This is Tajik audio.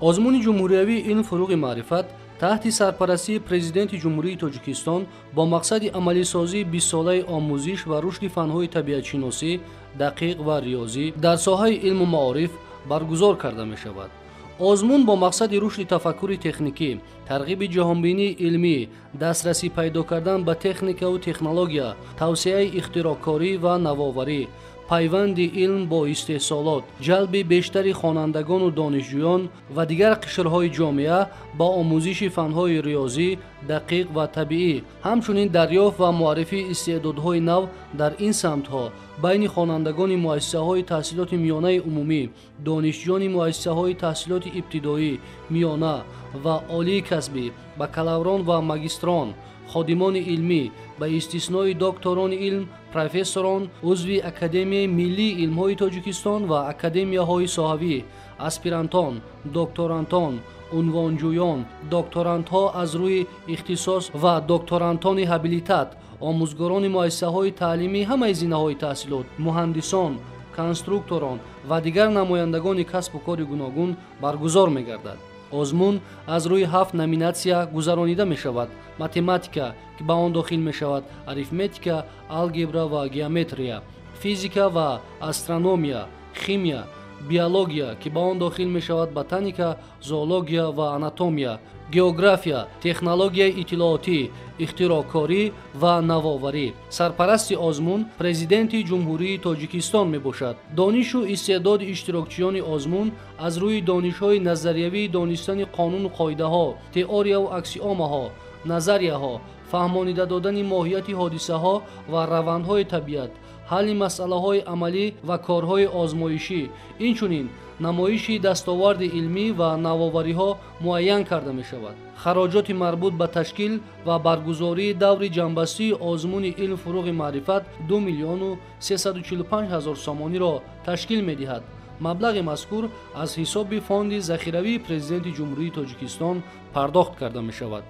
Озмуни ҷумҳуриявии илм фуруғи маърифат таҳти сарпарастии Президенти Ҷумҳурии Тоҷикистон бо мақсади амалисозии 20-солаи омӯзиш ва рушди фанҳои табиатшиносӣ, дақиқ ва риёзӣ дар соҳаи илму маориф баргузор карда мешавад. Озмун бо мақсади рушди тафаккури техникӣ, тарғиби ҷаҳонбинии илмӣ, дастрасӣ пайдо кардан ба техникаву технология, тавсеаи ихтироъкорӣ ва навоварӣ, пайванди илм бо истеҳсолот, ҷалби бештари хонандагону донишҷӯён ва дигар қишрҳои ҷомеа ба омӯзиши фанҳои риёзӣ, дақиқ ва табиӣ, ҳамчунин дарёфт ва муаррифии истеъдодҳои нав дар ин самтҳо байни хонандагони муассисаҳои таҳсилоти миёнаи умумӣ, донишҷӯёни муассисаҳои таҳсилоти ибтидоӣ, миёна ва олии касбӣ, бакалаврон ва магистрон, ходимони илмӣ ба истиснои докторони илм, профессорон, узви Академияи миллии илмҳои Тоҷикистон ва академияҳои соҳавӣ, аспирантон, докторантон, унвонҷӯён, докторантҳо аз рӯи ихтисос ва докторантони ҳабилитат, омӯзгорони муассисаҳои таълимии ҳамаи зинаҳои таҳсилот, муҳандисон, конструкторон ва дигар намояндагони касбу кори гуногун баргузор мегардад. Озмун аз рӯи 7 номинатсия гузаронида мешавад: математика, ки ба он дохил мешавад арифметика, алгебра ва геометрия, физика ва астрономия, химия, биология, ки ба он дохил мешавад ботаника, зоология ва анатомия, география, технологияи иттилоотӣ, ихтироъкорӣ ва навоварӣ. Сарпарасти озмун Президенти Ҷумҳурии Тоҷикистон мебошад. Донишу истеъдоди иштирокчиёни озмун аз рӯи донишҳои назариявии донистани қонуну қоидаҳо, теорияву аксиомаҳо, назарияҳо, фаҳмонида додани моҳияти ҳодисаҳо ва равандҳои табиат, ҳалли масъалаҳои амалӣ ва корҳои озмоишӣ, инчунин намоиши дастоварди илмӣ ва навовариҳо муайян карда мешавад. Хароҷоти марбут ба ташкил ва баргузории даври ҷамъбастии озмуни илм фуруғи маърифат 2 345 000 сомониро ташкил медиҳад. Маблағи мазкур аз ҳисоби фонди захиравии Президенти Ҷумҳурии Тоҷикистон пардохт карда мешавад.